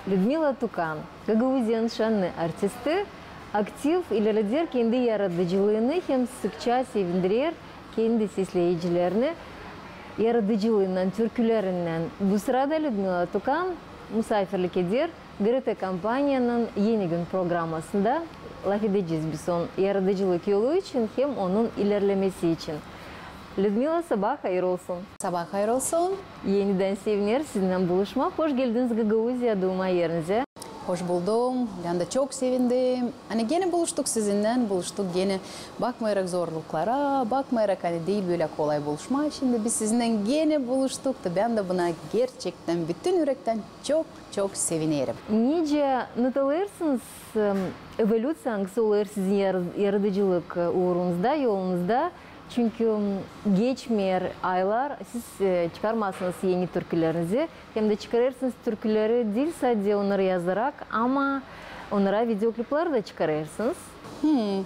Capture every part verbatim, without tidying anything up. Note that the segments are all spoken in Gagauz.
Lüdmila Tukan, Gagauziyanın şannı artisti, aktiv ilerleder kendi yaradıcılıını hem sıkça sevindirer kendi sesleyicilerini yaradıcılıınnan, türkülerinnän. Bu sırada Lüdmila Tukan musaafirlik eder GRT kompaniyanın Eni gün programmasında. Lafedecez biz onun yaradıcılık yolu için hem onun ilerlemesi için. Lüdmila, sabaa hayır olsun. Sabaa hayır olsun. Enidän sevineriz sizinnän buluşmaa. Hoş geldiniz Gagauziya, duuma erinizä. Hoş buldum. Bän dä çok sevindim. Ani genä buluştuk sizinnän, buluştuk genä. Bakmayarak zorluklara, bakmayarak, ani diil bölä kolay buluşmaa. Şindi biz sizinnän genä buluştuk da bän dä buna gerçektän bütün ürektän çok, çok sevinerim. Nicä notalêêrsınız, em, evolüţiya, angısı olêr sizin yar-, yaradıcılık, e, uurunuzda, yolunuzda? Çünkü, m, geçmeer aylar, siz, e, çıkarmazsınız eni türkülerinizi, hem dä çıkarêrsınız türküleri diil sade onnarı yazarak, ama onnara videoklipleri dä çıkarêrsınız. Hmm.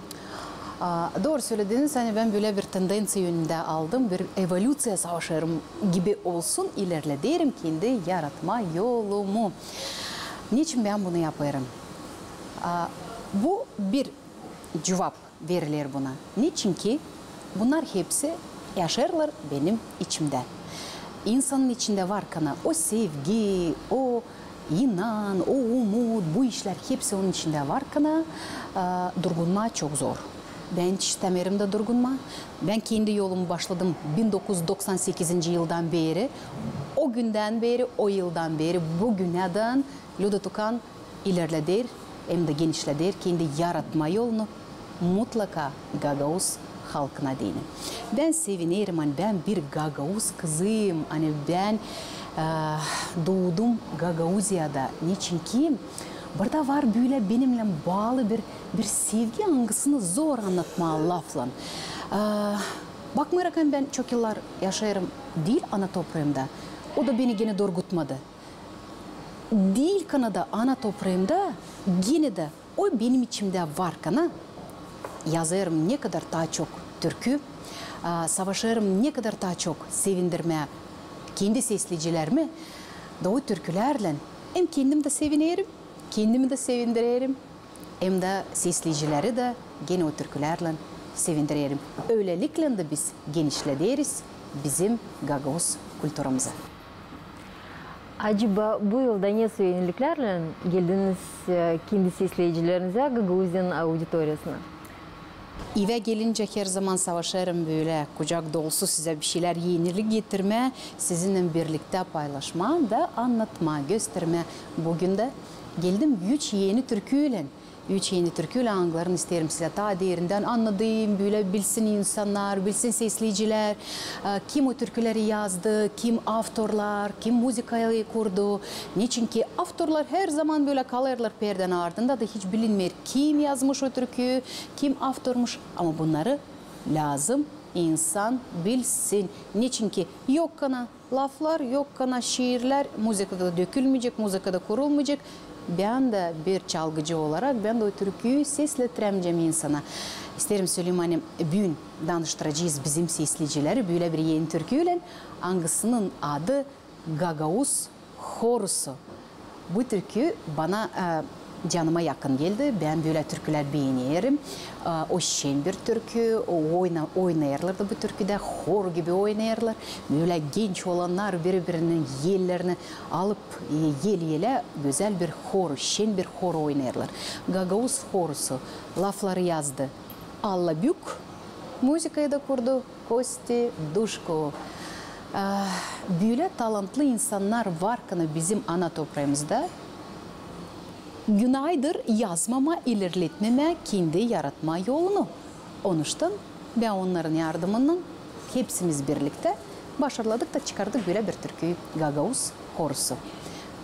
A, dooru sölediniz, ani bän bölä bir tendenţiya önümdä aldım, bir evolüţiya savaşêrım gibi olsun, ilerlederim kendi yaratma yolumu. Neçin bän bunu yapêrım? A, bu bir cuvap veriler buna. Neçinki bunnar hepsi yaşêêrlar benim içimdä. İnsanın içindä varkan o sevgi, o inan, o umut, bu işlär hepsi onun içindä varkan, e, durgunmaa çok zor. Bän hiç istämeerim dä durgunmaa. Bän kendi yolumu başladım bin dokuz üz doksan sekizinci yıldan beeri. O gündän beeri, o yıldan beeri, bu günädän Lüda Tukan ilerleder hem dä genişleder kendi yaratma yolunu mutlaka gagauz halkına deyni. Bän sevinerim, ani bän bir gagauz kızıyım, ani bän, e, duudum Gagauziyada. Neçinki burada var bölä benimnän baalı bir, bir sevgi, angısını zor annatmaa laflan. E, bakmayarak, ani bän çok yıllar yaşêêrım diil ana topraamda, o da beni genä durgutmadı. Diil kan da ana topraamda, genä dä o benim içimdä varkan, yazêrım ne kadar taa çok türkü, a, savaşêrım ne kadar taa çok sevindirmää kendi sesleyicilerimi, da o türkülärlän hem kendim dä sevinerim, kendimi dä sevindirerim, hem dä sesleyicileri dä genä o türkülärlän sevindirerim. Ölelikle dä biz genişlederiz bizim gagauz kulturamızı. Acaba bu yılda ne soy eniliklärlän geldiniz, e, kendi sesleyicilerinizä, Gagauziyanın auditoriyasına? Evä gelincä her zaman savaşêrım bölä kucak dolusu sizä bir şeylär, enilik getirmää, sizinnän birliktä paylaşmaa da annatmaa, göstermää. Büün dä geldim üç eni türküylän. Üç eni türküylän, angılarını isteerim sizä taa derindän annadım, bölä bilsin insannar, bilsin sesleyicilär, e, kim o türküleri yazdı, kim avtorlar, kim muzıkayı kurdu. Neçinki avtorlar her zaman bölä kalêrlar perdän ardında da hiç bilinmeer, kim yazmış o türküyü, kim avtormuş. Ama bunnarı lääzım insan bilsin. Neçinki yok kana laflar, yok kana şiirlär, muzıkada dökülmeyecek, muzıkada kurulmayacek. Bän dä bir çalgıcı olarak, bän dä o türküyü seslettirämeyecäm insana. İsteerim söleyim, ani büün danıştıracez bizim sesleyicileri bölä bir eni türküylän, angısının adı Gagauz horusu. Bu türkü bana, e, canıma yakın geldi. Bän bölä türkülär beenerim. E, o şen bir türkü, o oyna-, oynêêrlar da bu türküdä, hor gibi oynêêrlar. Bölä genç olannar biri-birinin ellerini alıp, e, el-elä gözäl bir hor, şen bir hor oynêêrlar. Gagauz horusu. Lafları yazdı Alla Bük, muzıkayı da kurdu Kosti Duşko. Ah, bölä talantlı insannar var kana bizim ana topraamızda, günaydır yazmamaa, ilerletmemää kendi yaratma yolunu. Onuştan bän onnarın yardımınnan hepsimiz birliktä başarladık da çıkardık bölä bir türkü, Gagauz horusu.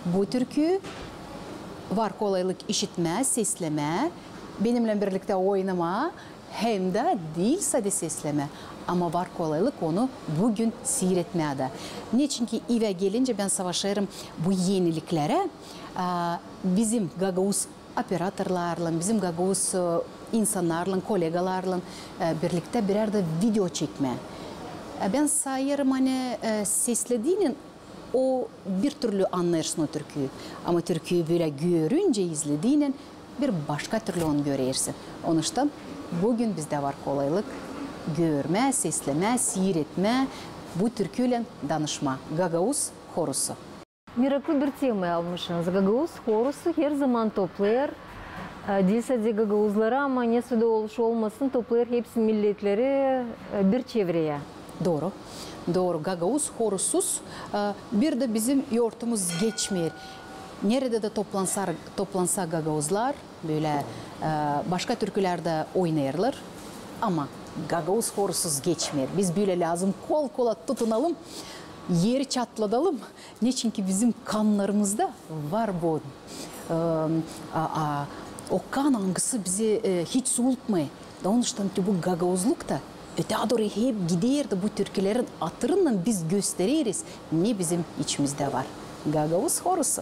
Bu türkü var kolaylık işitmää, seslemää, benimnän birliktä oynamaa, hem dä diil sade seslemää, ama var kolaylık onu büün siiretmää dä. Neçinki evä gelincä bän savaşêrım bu eniliklerä, a, bizim gagauz operatorlarlan, bizim gagauz, e, insannarlan, kollegalarlan, e, birliktä birär dä video çekmää. E, bän sayêrım, ani, e, seslediynän o bir türlü annêêrsın o türküyü. Ama türküyü bölä görüncä, izlediynän bir başka türlü onu görersin. Onuştan büün bizdä var kolaylık görmää, seslemää, siiretmää, bu türküylän danışmaa. Gagauz horusu. Meraklı bir tema almışınız. Gagauz horusu her zaman toplêêr, e, diil sade gagauzları, ama nesoy da olmuş olmasın, toplêêr hepsi milletleri, e, bir çevreyä. Dooru. Dooru. Gagauz horusuz, e, bir dä bizim yortumuz geçmeer. Neredä dä toplansa, toplansa gagauzlar, bölä, e, başka türkülerdä oynêêrlar. Ama gagauz horusuz geçmeer. Biz bölä lääzım kol-kola tutunalım, eri çatladalım. Neçin ki bizim kannarımızda var bu, e, a, a, o kan, angısı bizi, e, hiç suultmêêr. Da onuştan te bu gagauzluk ta ötää dooru hep gider da bu türkülerin atırınnan biz göstereriz, ne bizim içimizdä var. Gagauz horusu.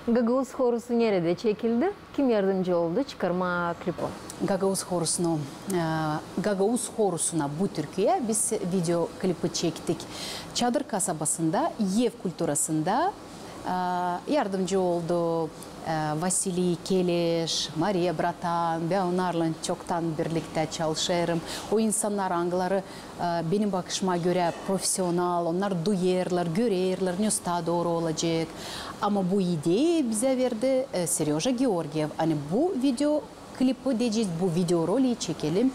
Gagauz horusu neredä çekildi? Kim yardımcı oldu çıkarmaa klipi? Gagauz horusunu, e, Gagauz horusuna, bu türküyä biz video klipi çektik Çadır kasabasında, Ev kulturasında. E, yardımcı oldu, e, Vasiliy Keleş, Mariya Bratan, bän onnarlan çoktan birliktä çalışêrım. O insannar, angıları e, benim bakışıma görä profesional, onnar duyêrlar, görerlär, ne taa dooru olacek. Ama bu ideya bizä verdi, e, Seryoja Georgiev. Ani bu video klipi deyecez, bu videoroliki çekelim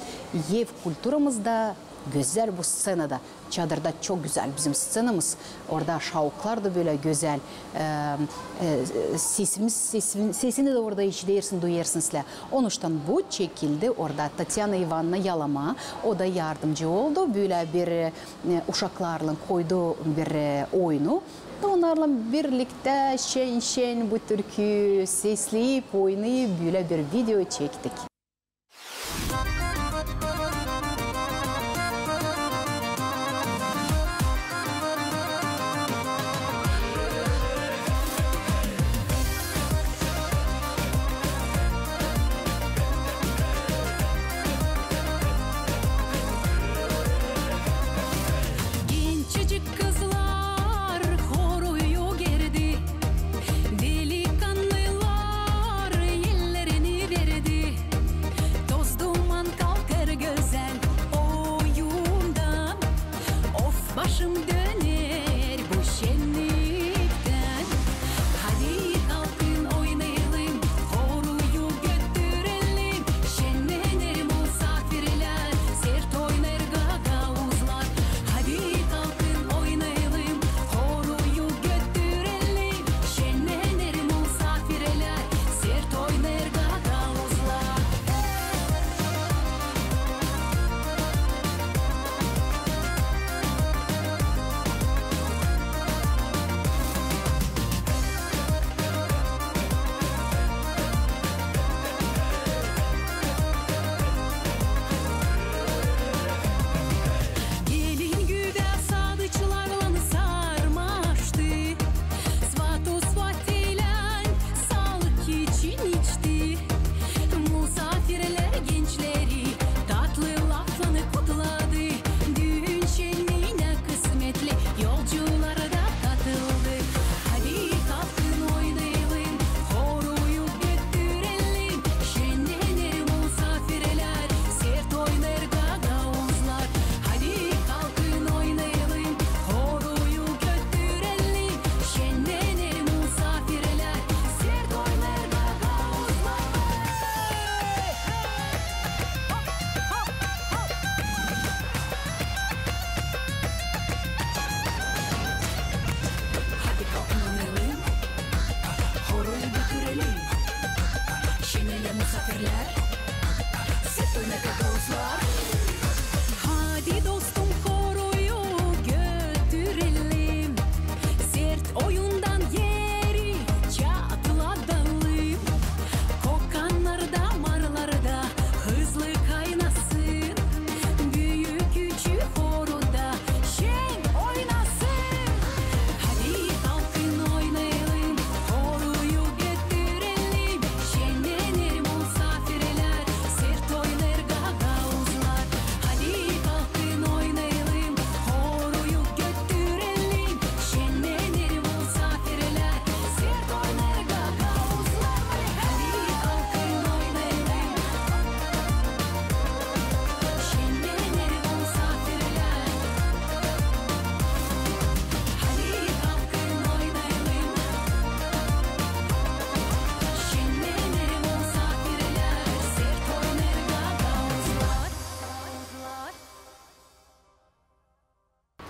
Ev kulturamızda, gözäl bu sţenada. Çadırda çok gözäl bizim sţenamız. Orada şauklar da bölä gözäl. E, e, sesimiz, sesin, sesini dä orada işidersin, duyêrsın sizlär. Onuştan bu çekildi orada. Tatyana İvanna Yalama, o da yardımcı oldu. Bölä bir, e, uşaklarlan koydu bir, e, oyunu. Onnarlan birliktä şen-şen bu türküyü sesleyip, oynayıp, bölä bir video çektik. Gençicik kızlar horuyu gerdi, delikanlılar ellerini verdi.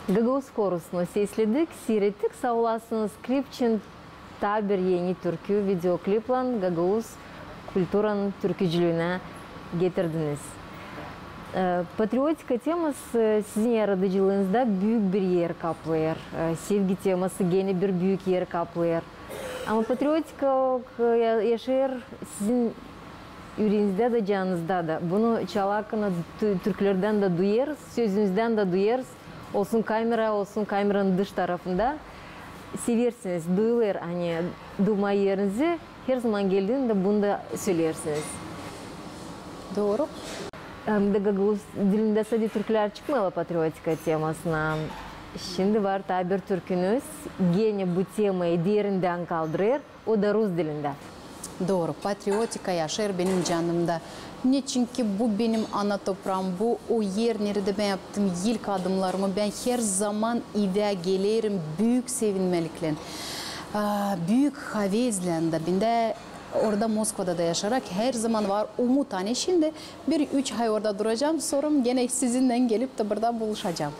Gagauz horusunu sesledik, siirettik, saa olasınız. Klip için taa bir eni türkü videokliplän gagauz kulturanın türkücülüünä getirdiniz. E, patriotika teması sizin yaradıcılıınızda büük bir er kaplêêr. E, sevgi teması genä bir büük er kaplêêr. Ama patriotika, e, ya-, yaşêêr sizin üreenizdä dä, canınızda da. Bunu çalarkan tü-, türkülerdän dä duyêrız, sözünüzdän dä duyêrız. Olsun kamera, olsun kameranın dış tarafında. Seversiniz, duyulêr, ani duuma erinizi, herzaman geldiinä dä bunu da söleersiniz. Dooru. Hem dä gagauz dilindä sade türkülär çıkmêêrlar patriotika temasına. Şindi var taa bir türkünüz, genä bu temayı derindän kaldırêr, o da rus dilindä. Dooru. Patriotika yaşêêr benim canımda. Neçinki bu benim ana topraam, bu o er, neredä bän yaptım ilk adımnarımı. Bän herzaman evä gelerim büük sevinmäliklän, a, büük havezlän dä. Bendä orada, Moskvada da yaşayarak, herzaman var umut, ani şindi bir üç ay orada duracam, sora genä sizinnän gelip dä burada buluşacam.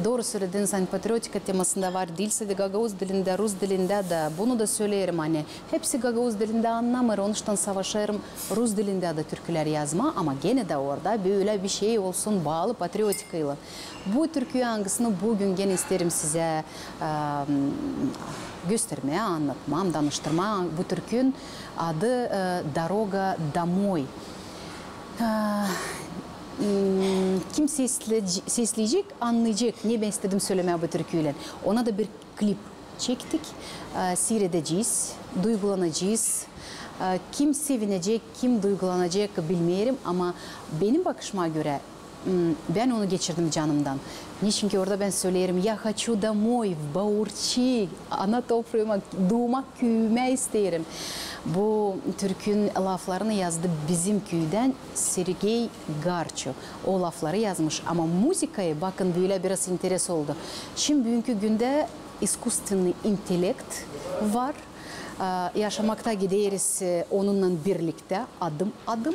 Dooru sölediniz, ani patriotika temasında var diil sade gagauz dilindä, rus dilindä dä. Bunu da söleerim, ani hepsi gagauz dilindä annamêêr, onuştan savaşêrım rus dilindä dä türkülär yazmaa, ama genä dä orada bölä bir şey olsun baalı patriotikaylan. Bu türkü, angısını büün genä isteerim sizä, e, göstermää, annatmaa, danıştırmaa. Bu türkünün adı, e, «Дорога домой». E, m, kim sesleyecek, sesleyecek, annayacek, ne bän istedim sölemää bu türküylän. Ona da bir klip çektik. E, siiredecez, duygulanacez. E, kim sevinecek, kim duygulanacek, bilmeerim, ama benim bakışıma görä, m, bän onu geçirdim canımdan. Neçinki orada bän söleerim: «Я хочу домой, в Баурчи, ana topraama, duuma küüyümä isteerim». Bu türkünün laflarını yazdı bizim küüdän Sergey Garço. O lafları yazmış, ama muzıkayı, bakın, bölä biraz interes oldu. Şindi büünkü gündä искусственный интеллект var. E, yaşamakta gideriz, e, onunnan birliktä, adım-adım.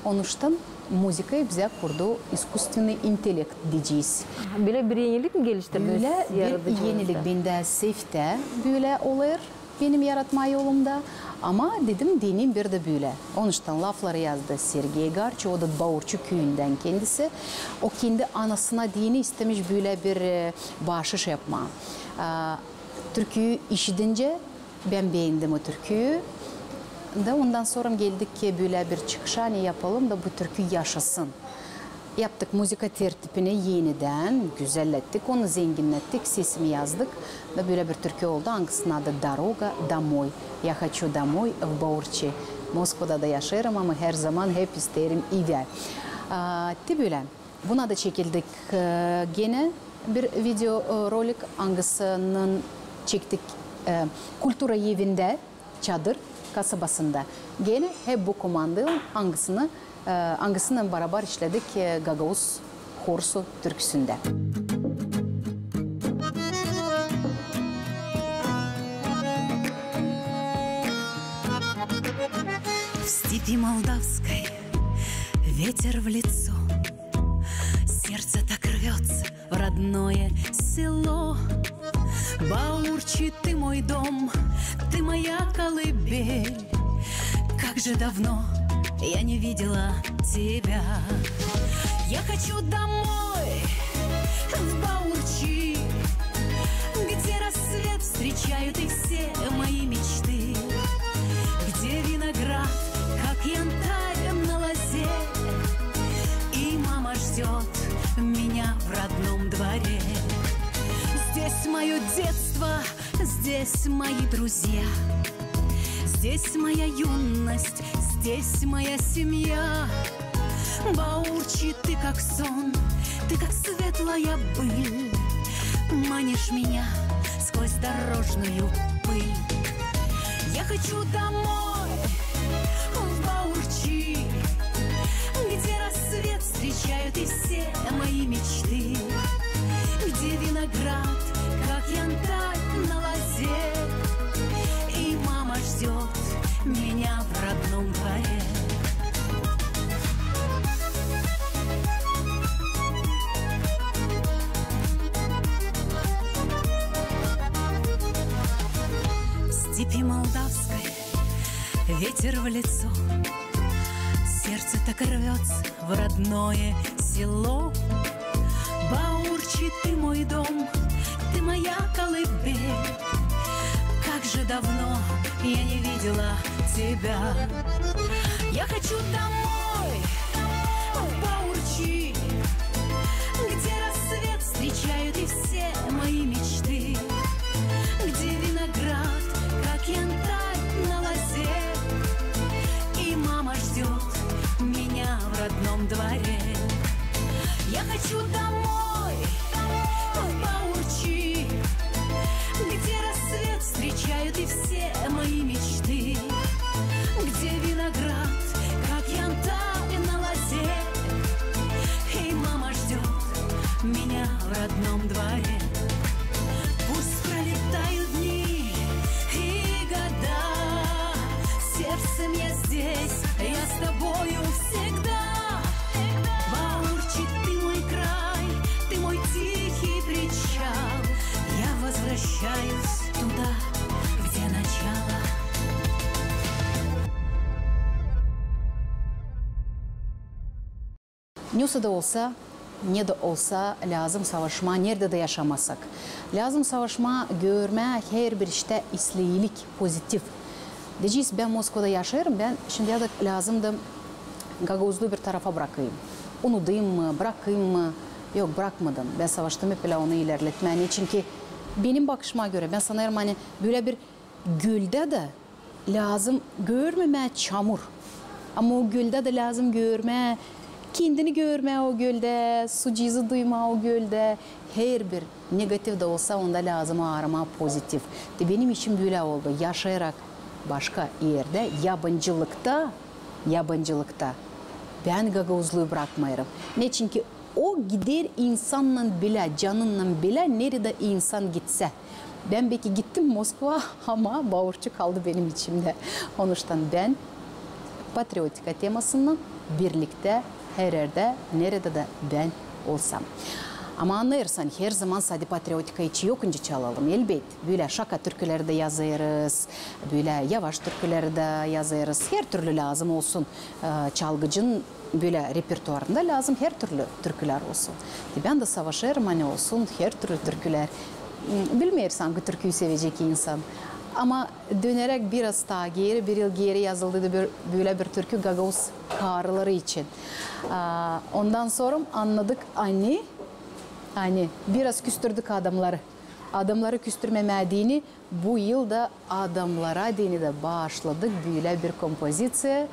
Onuştan muzıkayı bizä kurdu искусственный интеллект, deyecez. Bölä bir enilik mi geliştirdiniz yaradıcılığınızda? Bölä bir enilik bendä sefte bölä olêr benim yaratma yolumda. Ama dedim, deneyim bir dä bölä. Onuştan lafları yazdı Sergey Garço, o da Baurçu küüyündän kendisi. O kendi anasına deyni istemiş bölä bir, e, baaşış yapmaa. E, türküyü işidincä, bän beendim o türküyü. Da ondan sora geldik ki, bölä bir çıkışa, ani yapalım da bu türkü yaşasın. Yaptık muzıka tertibini enidän, güzellettik onu, zenginnettik, sesimi yazdık. Da bölä bir türkü oldu, angısının adı «Дорога домой». Я хочу домой, в Баурчи. Moskvada da yaşêêrım, ama herzaman hep isteerim evä. A, te bölä. Buna da çekildik, e, genä bir video, e, rolik, angısını çektik, e, kultura evindä, Çadır kasabasında. Genä hep bu komandaylan, angısını, e, angısınnan barabar işledik, e, gagauz horusu türküsündä. В степи молдавской ветер в лицо, сердце так рвётся в родное село. Баурчи, ты мой дом, ты моя колыбель. Как же давно я не видела тебя. Я хочу домой, в Баурчи, где рассвет встречают и все мои мечты, где виноград, как янтарь на лозе, и мама ждёт меня в родном дворе. Здесь моё детство, здесь мои друзья, здесь моя юность, здесь моя семья. Баурчи, ты как сон, ты как светлая быль, манишь меня сквозь дорожную пыль. Я хочу домой, в Баурчи, где рассвет встречают и все мои мечты, где виноград, как янтарь на лозе, и мама ждёт меня в родном дворе. Ветер в лицо, сердце так и рвётся в родное село. Баурчи, ты мой дом, ты моя колыбель. Как же давно я не видела тебя. Я хочу домой, в Баурчи, где рассвет встречают и все мои мечты, где виноград, как янтарь, на лозе, и мама ждёт меня в родном дворе. Я хочу домой, в Баурчи, где рассвет встречают и все мои мечты, где виноград, как янтарь, на лозе, и мама ждёт меня в родном дворе. Пусть пролетают дни и года, сердцем я здесь, я с тобою всегда. Баурчи, ты мой край, ты мой тихий причал. Я возвращаюсь туда, где начало. Nesoy da olsa, ne da olsa, lääzım savaşmaa, neredä dä yaşamasak. Lääzım savaşmaa, görmää herbir iştä islää iilik, pozitiv. Deyecez, bän Moskvada yaşêêrım, bän şindi ya da lääzımdı gagauzluu bir tarafa brakayım. Unudayım mı, brakayım mı? Yok, brakmadım. Bän savaştım hep bölä onu ilerletmää. Neçin ki benim bakışıma görä, bän sanêrım, ani bölä bir göldä dä lääzım görmemää çamur. Ama o göldä dä lääzım görmää, kendini görmää o göldä, sucuzunu duymaa o göldä. Herbir negativ da olsa, onda lääzım aaramaa pozitiv. Te benim için bölä oldu. Yaşayarak başka erdä, yabancılıkta, yabancılıkta bän gagauzluu brakmêêrım. Neçin ki o gider insannan bilä, canınnan bilä, neredä insan gitsä. Bän beki gittim Moskvaa, ama Bauççu kaldı benim içimdä. Onuştan bän patriotika temasınnan birliktä her erdä, neredä dä bän olsam. Ama annêêrsın, her zaman sade patriotika için yok nicä çalalım, elbet. Bölä şaka türküleri dä yazêrız, bölä yavaş türküleri dä yazêrız. Hertürlü lääzım olsun, e, çalgıcının bölä repertuarında lääzım hertürlü türkülär olsun. E, bän dä savaşêrım, ani olsun hertürlü türkülär. M, bilmeeriz, angı türküyü sevecek insan. Ama döneräk biraz taa geeri, bir yıl geeri yazıldı bir, bölä bir türkü gagauz karıları için. A, ondan sora annadık, ani, ani biraz küstürdük adamnarı. Adamnarı küstürmemää deyni bu yıl da adamnara deyni dä baaşladık bölä bir kompoziţiya,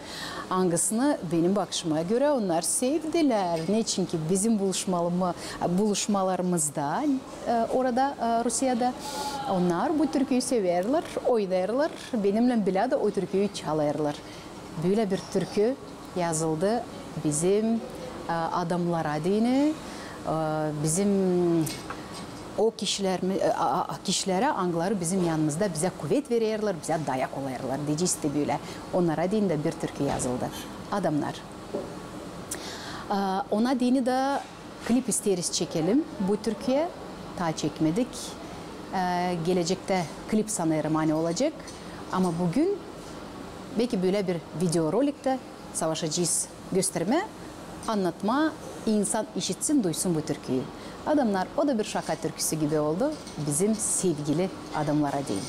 angısını, benim bakışıma görä, onnar sevdilär. Neçin ki bizim buluşmalımı-, buluşmalarımızda, e, orada, e, Rusiyada, onnar bu türküyü severlär, oynêêrlar, benimnän bilä dä o türküyü çalêrlar. Bölä bir türkü yazıldı bizim, e, adamnara deyni, e, bizim o kişilermi-, e, a, a, kişilerä, angıları bizim yanımızda bizä kuvet vererlär, bizä dayak olêrlar, deyecez te bölä. Onnara deyni dä bir türkü yazıldı. Adamnar. E, ona deyni dä klip isteeriz çekelim bu türküyä. Taa çekmedik. E, gelecektä klip sanêrım, ani olacek. Ama büün beki bölä bir videoroliktä savaşacez göstermää, annatmaa, insan işitsin, duysun bu türküyü. Adamnar, o da bir şaka türküsü gibi oldu, bizim sevgili adamnara deyni.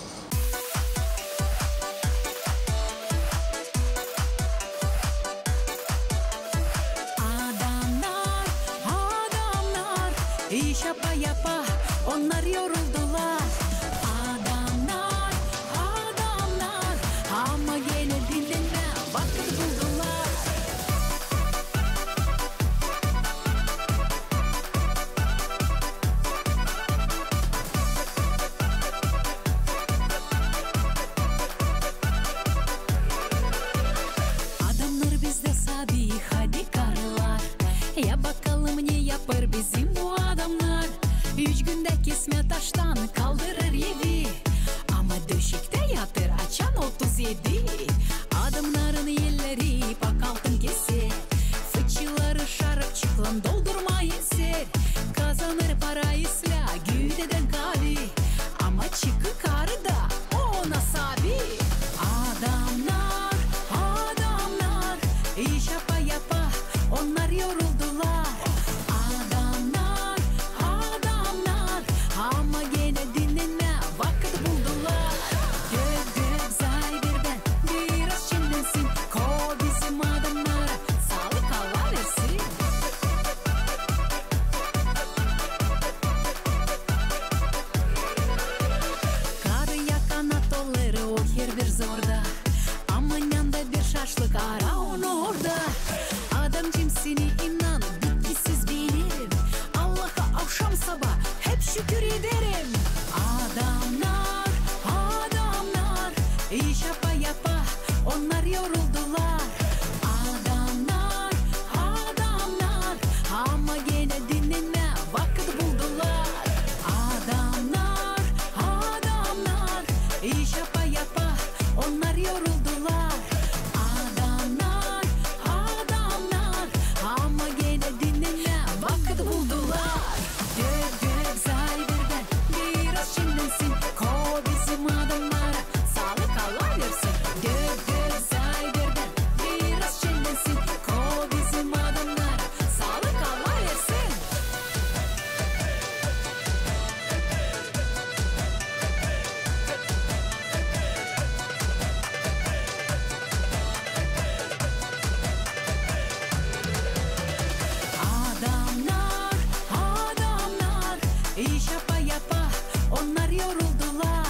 Adamnar, adamnar, iş yapa-yapa onnar yoruldular. Adamnar, adamnar, ama genä dinnenmää vakıt buldular. Adamnar bizdä sade, hadi karılar, ya bakalım, ne yapêr bizim bu adamnar. Üç gündä kesmää taştan kaldırêr evi, ama döşektä yatêr açan otuz edi. Adamnarın elleri pak altın kese, fıçıları şarapçıklan doldurmaa eser. Kazanêr para islää Güdedän kavi, ama çıkêr karı da ona sabi. Adamnar, Boşluk ara onu orada. Adamcım, seni inan, bitkisiz benim. Allaha avşam saba hep şükür ederim. Adamnar, adamnar, iş yapa yapa onnar yoruldular. Adamnar, adamnar, ama genä dinnenmää vakıt buldular. Adamnar, adamnar, iş yapa yapa onnar yoruldular. Adamnar, adamnar, ama genä dinnenmää vakıt buldular. Dök, dök, zayverdän biraz çenlensin, ko bizim adamnara saalık Allah versin. Dök, dök, zayverdän biraz çenlensin, ko bizim adamnara saalık Allah versin. Adamnar, adamnar, iş yapa yapa onnar yoruldular.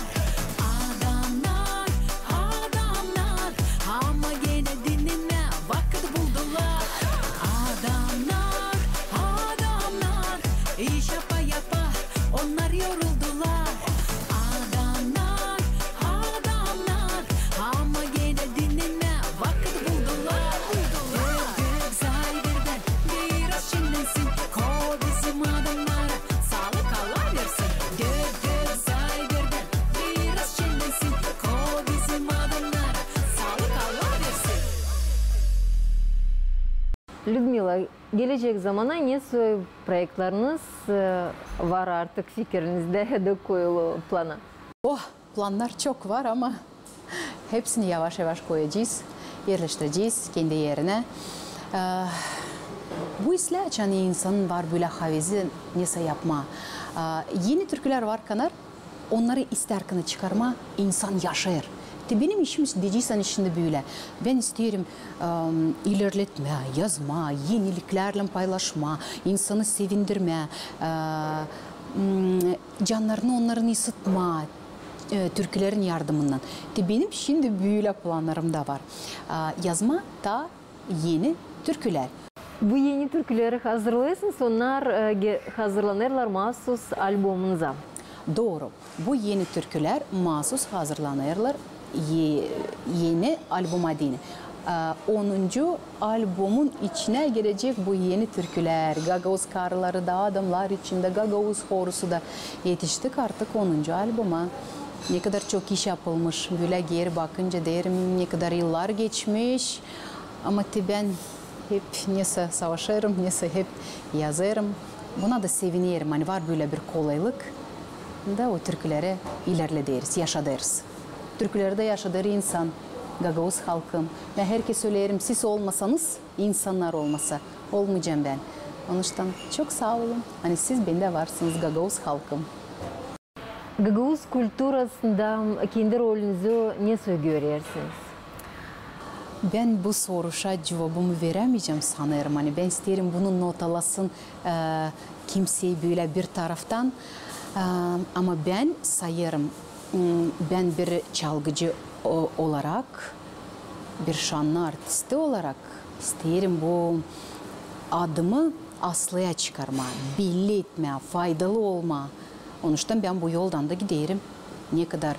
Adamnar, adamnar, ama genä dinnenmää vakıt buldular. Adamnar, adamnar, iş yapa yapa onnar yoruldular. Adamnar, adamnar, ama genä dinnenmää vakıt buldular. Dök, dök, zayverdän biraz çenlensin, ko bizim adamnara saalık Allah versin. Dök, dök, zayverdän biraz çenlensin, ko bizim adamnara saalık Allah versin. Lüdmila, gelecek zamana ne soy proektleriniz, e, var artık fikirinizdä ya da koyulu plana? Oh, plannar çok var, ama hepsini yavaş-yavaş koyacez, erleştirecez kendi erinä. E, bu islää, açan insanın var bölä havezi nesä yapmaa. E, eni türkülär var kanar, onnarı istärkana çıkarmaa, insan yaşêêr. Te benim işim, deyecäsiniz, şindi bölä. Bän isteerim, em, ilerletmää, yazmaa, eniliklärlän paylaşmaa, insanı sevindirmää, e, m, cannarını onnarın ısıtmaa, e, türkülerin yardımınnan. Te benim şindi bölä plannarım da var. E, yazmaa taa eni türkülär. Bu eni türküleri hazırlêêrsınız, onnar, e, ge-, hazırlanêrlar maasuz albomunuza. Dooru. Bu eni türkülär maasuz hazırlanêrlar e-, eni alboma deyni. E, onuncu albomun içinä girecek bu eni türkülär. Gagauz karıları da, adamnar içindä, gagauz horusu da. Etiştik artık onuncu alboma. Ne kadar çok iş yapılmış. Bölä geeri bakınca deerim, ne kadar yıllar geçmiş. Ama te bän hep nesä savaşêrım, nesä hep yazêrım. Buna da sevinerim, ani var bölä bir kolaylık da o türküleri ilerlederiz, yaşadêrız. Türküleri dä yaşadêr insan, gagauz halkım. Bän herkerä söleerim, siz olmasanız, insannar olmasa, olmayacam bän. Onuştan çok saa olun, ani siz bendä varsınız, gagauz halkım. Gagauz kulturasında kendi rolünüzü ne soy görersiniz? Bän bu soruşa cuvabımı verämeycäm, sanêrım. Ani bän isteerim, bunu notalasın, e, kimsey bölä bir taraftan. E, ama bän sayêrım, m, bän bir çalgıcı o-, olarak, bir şannı artisti olarak isteerim bu adımı aslıya çıkarmaa, belli etmää, faydalı olmaa. Onuştan bän bu yoldan da giderim. Ne kadar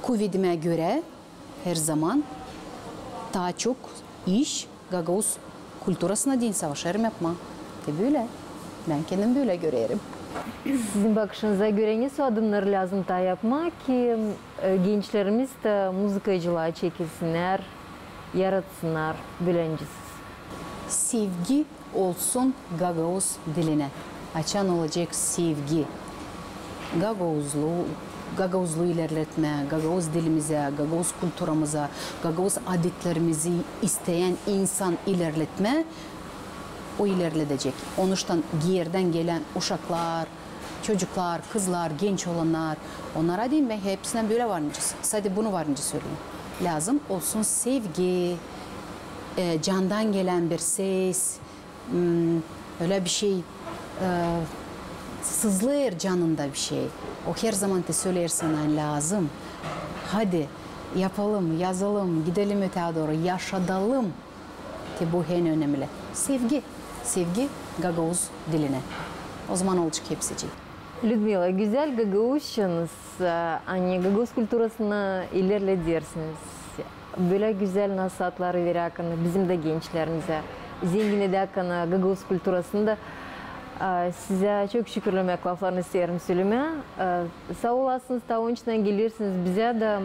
kuvedimä görä, herzaman taa çok iş gagauz kulturasına deyni savaşêrım yapmaa. Te bölä. Bän kendim bölä görerim. Sizin bakışınıza görä, ne soy adımnarı lääzım taa yapmaa, ki, e, gençlerimiz dä muzıkacılıa çekilsinnär, yaratsınnar, bölä nicä siz? Sevgi olsun gagauz dilinä. Açan olacek sevgi, gagauzluu, gagauzluu ilerletmää, gagauz dilimizä, gagauz kulturamıza, gagauz adetlerimizi isteyän insan ilerletmää, o ilerledecek. Onuştan geerdän gelän uşaklar, çocuklar, kızlar, genç olannar, onnara deyni bän hepsinä bölä var nicä, sade bunu var nicä söleyim. Lääzım olsun sevgi, e, candan gelän bir ses, m, ölä bir şey, e, sızlêêr canında bir şey. O herzaman te söleer sana lääzım. Hadi, Yapalım, yazalım, gidelim ötää dooru, yaşadalım. Te bu en önemli. Sevgi, sevgi gagauz dilinä. O zaman olacek hepsicii. Lüdmila, gözäl gagauzçanız, e, ani gagauz kulturasını ilerledersiniz. Bölä gözäl nasaatları verärkän bizim dä gençlerimizä, zengin edärkän gagauz kulturasını da, e, sizä çok şükürlemäk laflarını isteerim sölemää. E, saa olasınız, taa onuştan gelersiniz bizä dä,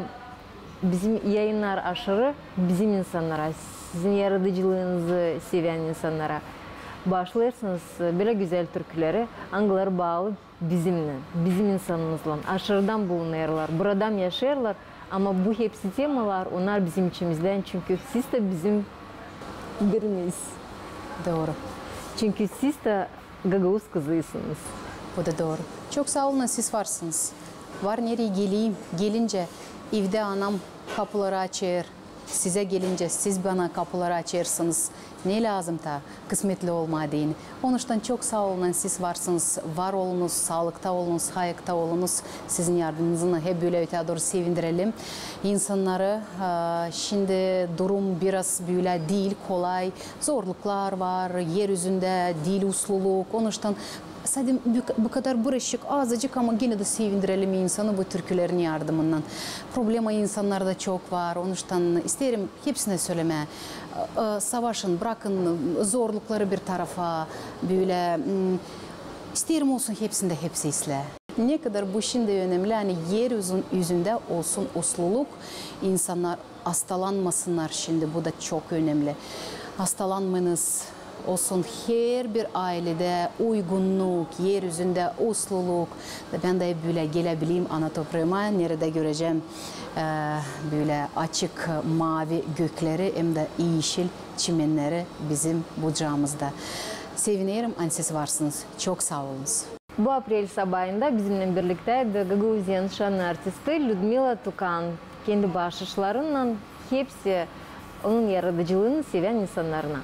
bizim yayınnar aşırı bizim insannara, sizin yaradıcılıınızı sevän insannara. Baaşlêêrsınız bölä gözäl türküleri, angıları baalı bizimnän, bizim insanımızlan, aşırıdan bulunêrlar, burada yaşêêrlar, ama bu hepsi temalar, onnar bizim içimizdän, çünkü siz dä bizim birimiz. Dooru. Çünkü siz dä gagauz kızıysınız. Bu da dooru. Çok saa olun, siz varsınız. Var nereyi geleyim, gelincä evdä anam kapuları açêr. Sizä gelincä, siz bana kapuları açêrsınız. Ne lääzım taa kısmetli olmaa deyni. Onuştan çok saa olun, siz varsınız, var olunuz, saalıkta olunuz, hayırda olunuz. Sizin yardımınızlan hep bölä ötää dooru sevindirelim insannarı. A, şindi durum biraz bölä diil kolay, zorluklar var, er üzündä diil usluluk. Onuştan sade bu, bu kadar bıraşık, azıcık, ama genä dä sevindirelim insanı bu türkülerin yardımınnan. Problema insannarda çok var, onuştan isteerim hepsinä sölemää. E, e, savaşın, brakın zorlukları bir tarafa, bölä, m, isteerim olsun hepsindä hepsi islää. Ne kadar bu şindi önemli, ani er üzün-, üzündä olsun usluluk, insannar astalanmasınnar şindi, bu da çok önemli. Astalanmayınız, olsun herbir ayledä uygunnuk, er üzündä usluluk. Bän dä hep bölä gelebileyim ana topraama, neredä görecäm, e, bölä açık maavi gökleri hem dä eşil çimenneri bizim Bucaamızda. Sevinerim, ani siz varsınız. Çok saa olunuz. Bu aprel sabaayında bizimnän birliktäydi Gagauziyanın şannı artisti Lüdmila Tukan, kendi baaşışlarınnan hepsi onun yaradıcılıını sevän insannarına.